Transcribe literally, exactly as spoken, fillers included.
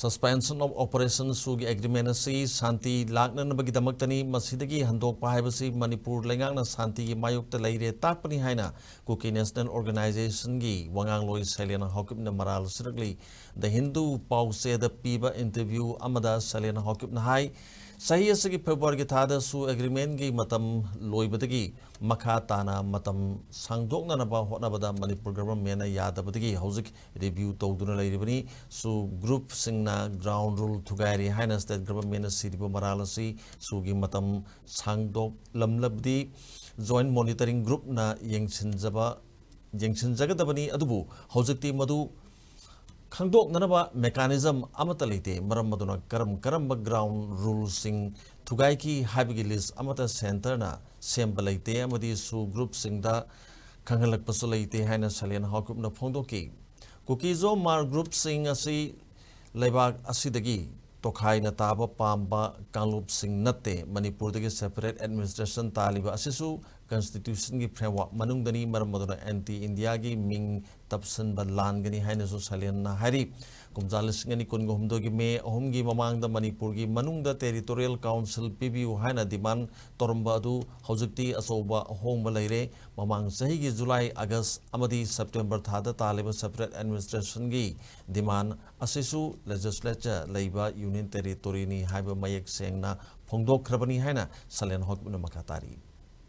Suspension of Operation SoO ꯒꯤ agreement ꯑꯁꯤ ꯁꯥꯟꯇꯤ ꯂꯥꯛꯅꯅꯕꯒꯤꯗꯃꯛꯇꯅꯤ꯫ ꯃꯁꯤꯗꯒꯤ ꯍꯟꯗꯣꯛꯄ ꯍꯥꯏꯕꯁꯤ ꯃꯅꯤꯄꯨꯔ ꯂꯩꯉꯥꯛꯅ ꯁꯥꯟꯇꯤꯒꯤ ꯃꯥꯌꯣꯛꯇ ꯂꯩꯔꯦ ꯇꯥꯛꯄꯅꯤ ꯍꯥꯏꯅ Kuki National Organization ꯒꯤ ꯋꯥꯉꯥꯡꯂꯣꯏ ꯁꯩꯂꯦꯟ ꯍꯥꯎꯀꯤꯞꯅ ꯃꯔꯥꯜ ꯁꯤꯔꯛꯂꯤ꯫ The Hindu ꯄꯥꯎꯆꯦꯗ ꯄꯤꯕ interview ꯑꯃꯗ ꯁꯩꯂꯦꯟ ꯍꯥꯎꯀꯤꯞꯅ ꯍꯥꯏ, ꯆꯍꯤ ꯑꯁꯤꯒꯤ February ꯒꯤ ꯊꯥꯗ SoO agreement ꯒꯤ ꯃꯇꯝ ꯂꯣꯏꯕꯗꯒꯤ ꯃꯈꯥ ꯇꯥꯅ ꯃꯇꯝ ꯁꯥꯡꯗꯣꯛꯅꯅꯕ ꯍꯣꯠꯅꯕꯗ ꯃꯅꯤꯄꯨꯔ government ꯅ ꯌꯥꯗꯕꯗꯒꯤ ꯍꯧꯖꯤꯛ review ꯇꯧꯗꯨꯅ ꯂꯩꯔꯤꯕꯅꯤ꯫ SoO group ꯁꯤꯡꯅ ground rule ꯊꯨꯒꯥꯏꯔꯤ ꯍꯥꯏꯅ state government ꯅ ꯁꯤꯔꯤꯕ ꯃꯔꯥꯜ ꯑꯁꯤ SoO ꯒꯤ ꯃꯇꯝ ꯁꯥꯡꯗꯣꯛꯂꯝꯂꯕꯗꯤ Joint Monitoring Group ꯅ ꯌꯦꯡꯁꯤꯟꯖꯕ, ꯌꯦꯡꯁꯤꯟꯖꯒꯗꯕꯅꯤ꯫ ꯑꯗꯨꯕꯨ ꯍꯧꯖꯤꯛꯇꯤ ꯃꯗꯨ ꯈꯪꯗꯣꯛꯅꯅꯕ mechanism ꯑꯃꯠꯇ ꯂꯩꯇꯦ꯫ ꯃꯔꯝ ꯑꯗꯨꯅ ꯀꯔꯝ ꯀꯔꯝꯕ ground rule ꯁꯤꯡ ꯊꯨꯒꯥꯏꯈꯤ ꯍꯥꯏꯕꯒꯤ list ꯑꯃꯠꯇ centre ꯅ ꯁꯦꯝꯕ ꯂꯩꯇꯦ ꯑꯃꯗꯤ SoO group ꯁꯤꯡꯗ ꯈꯪꯍꯜꯂꯛꯄꯁꯨ ꯂꯩꯇꯦ ꯍꯥꯏꯅ ꯁꯩꯂꯦꯟ ꯍꯥꯎꯀꯤꯞꯅ ꯐꯣꯡꯗꯣꯛꯈꯤ꯫ Kuki-Zo Hmar group ꯁꯤꯡ ꯑꯁꯤ ꯂꯩꯕꯥꯛ ꯑꯁꯤꯗꯒꯤ ꯇꯣꯈꯥꯏꯅ ꯇꯥꯕ ꯄꯥꯝꯕ ꯀꯥꯡꯂꯨꯞꯁꯤꯡ ꯅꯠꯇꯦ꯫ ꯃꯅꯤꯄꯨꯔꯗꯒꯤ separate administration ꯇꯥꯜꯂꯤꯕ ꯑꯁꯤꯁꯨ constitution ꯒꯤ framework ꯃꯅꯨꯡꯗꯅꯤ꯫ ꯃꯔꯝ ꯑꯗꯨꯅ anti India ꯒꯤ ꯃꯤꯡ ꯇꯞꯁꯤꯟꯕ ꯂꯥꯟꯒꯅꯤ ꯍꯥꯏꯅꯁꯨ ꯁꯩꯂꯦꯟꯅ ꯍꯥꯏꯔꯤ꯫ ꯀꯨꯝꯖꯥ ꯂꯤꯁꯤꯡ ꯑꯅꯤ ꯀꯨꯟꯒ ꯍꯨꯝꯗꯣꯏꯒꯤ May ꯑꯍꯨꯝꯒꯤ ꯃꯃꯥꯡꯗ ꯃꯅꯤꯄꯨꯔꯒꯤ ꯃꯅꯨꯡꯗ territorial council ꯄꯤꯕꯤꯌꯨ ꯍꯥꯏꯅ demand ꯇꯧꯔꯝꯕ ꯑꯗꯨ ꯍꯧꯖꯤꯛꯇꯤ ꯑꯆꯧꯕ ꯑꯍꯣꯡꯕ ꯂꯩꯔꯦ꯫ ꯃꯃꯥꯡ ꯆꯍꯤꯒꯤ July, August ꯑꯃꯗꯤ September ꯊꯥꯗ ꯇꯥꯜꯂꯤꯕ separate administration ꯒꯤ demand ꯑꯁꯤꯁꯨ legislature ꯂꯩꯕ union territory ꯅꯤ ꯍꯥꯏꯕ ꯃꯌꯦꯛ ꯁꯦꯡꯅ ꯐꯣꯡꯗꯣꯛꯈ꯭ꯔꯕꯅꯤ ꯍꯥꯏꯅ ꯁꯩꯂꯦꯟ ꯍꯥꯎꯀꯤꯞꯅ ꯃꯈꯥ ꯇꯥꯔꯤ꯫